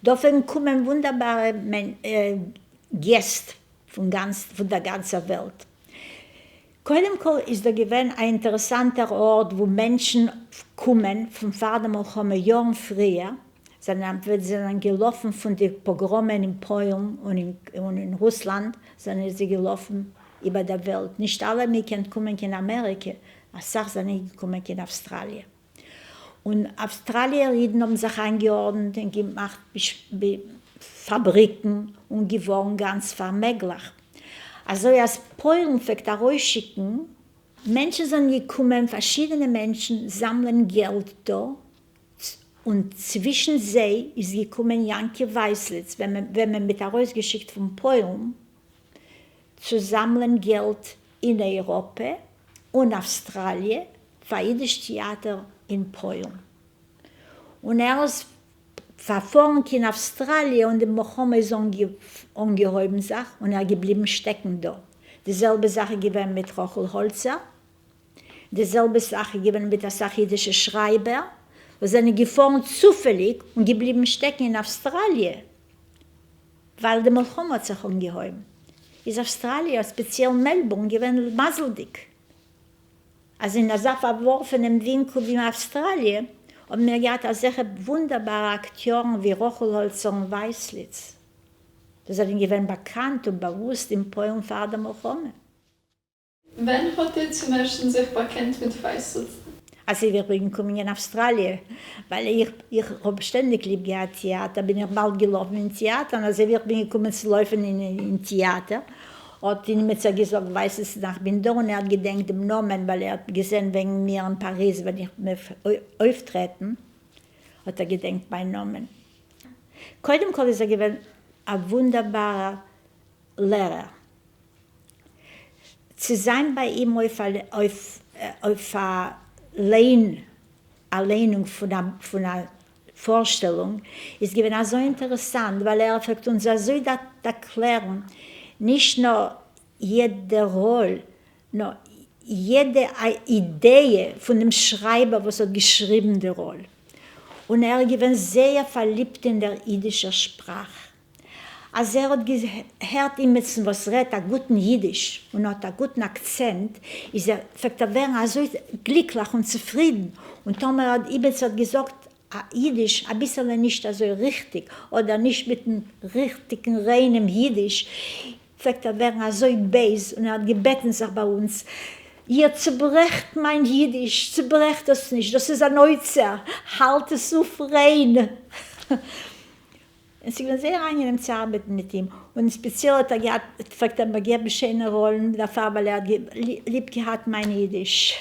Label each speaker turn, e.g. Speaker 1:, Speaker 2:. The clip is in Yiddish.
Speaker 1: דא פלעגן קומען וואונדערבארע געסט פון דער גאנצער וועלט. קודם כל איז דא געווען א אינטערעסאנטער ארט וואו מענטשן קומען פון פאר די מלחמה יארן פריער, זענען זענען געלאפן פון די פאגראמען אין פוילן און אין רוסלאנד זענען זיי געלאפן איבער דער וועלט, נישט אלע האבן געקענט קומען קיין אמעריקע, אסאך זענען געקומען קיין אווסטראליע. און אווסטראליער אידן האבן זיך איינגעארדנט און געמאכט פאבריקן און געווארן גאנץ פארמעגליך, אזוי אז פוילן פלעגט ארויסשיקן. מענטשן זענען געקומען, פארשידענע מענטשן זאמלען געלט דא, און צווישן זיי איז געקומען יענקי ווייסליץ וועמען מ'האט ארויסגעשיקט פון פוילן צו זאמלען געלט אין אייראפע און אווסטראליע פאר אידיש טעאטער אין פוילן, און ער איז פארפארן קיין אווסטראליע און די מלחמה איז אנגעהויבן זיך און ער איז געבליבן שטעקן דא. די זעלבע זאך איז געווען מיט רחל האלצער, די זעלבע זאך איז געווען מיט אסאך אידישע שרייבער וואס זענען געפארן צופעליג און געבליבן שטעקן אין אווסטראליע ווייל די מלחמה האט זיך אנגעהויבן. איז אווסטראליע, ספעציעל מעלבורן, געווען מזל'דיג אז אין אזא פארווארפענעם ווינקל ווי אווסטראליע האבן מיר געהאט אזעלכע וואונדערבארע אקטיארן ווי רחל האלצער און ווייסליץ וואס זענען געווען באקאנט און באוואוסט אין פוילן פאר די מלחמה.
Speaker 2: ווען האט איר צום ערשטן זיך באקענט מיט ווייסליצן?
Speaker 1: אזוי ווי איך בין געקומען אין אווסטראליע, ווייל איך איך האב שטענדיג ליב געהאט טעאטער, בין איך באלד געלאפן אין טעאטער, און אזוי ווי איך בין געקומען צו לויפן אין טעאטער, האט אימיצער געזאגט ווייסליצן איך בין דא, און ער האט געדענקט דעם נאמען, ווייל ער האט געזען וועגן מיר אין פאריז ווען איך בין אויפטרעטן, האט ער געדענקט מיין נאמען. קודם כל איז ער געווען א וואונדערבארער לערער. צו זיין ביי אים אויף א ליין א ליינונג פון א פארשטעלונג איז געווען אזוי אינטערעסאנט ווייל ער פלעגט אונז אזוי ערקלערן נישט נאר יעדע ראל נאר יעדע אידעע פון דעם שרייבער וואס האט געשריבן די ראל און ער איז געווען זייער פארליבט אין דער אידישער שפראך. אז ער האט געהערט אימיצן וואס רעדט א גוטן אידיש און האט א גוטן אקצענט, איז ער, פלעגט ער ווערן אזוי גליקליך און צופרידן, און טאמער האט אימיצער האט געזאגט א אידיש אביסעלע נישט אזוי ריכטיג, אדער נישט מיטן ריכטיגן ריינעם אידיש, פלעגט ער ווערן אזוי בייז און ער האט געבעטן זיך ביי אונז, איר צוברעכט מיין אידיש, צוברעכט עס נישט, דאס איז אן אוצר, האלט עס אויף ריין. און ס'איז געווען זייער איינגענעם צו ארבעטן מיט אים, און ספעציעל האט ער געהאט, פלעגט ער מיר געבן שיינע ראלן, דערפאר ווייל ער האט ליב געהאט מיין אידיש.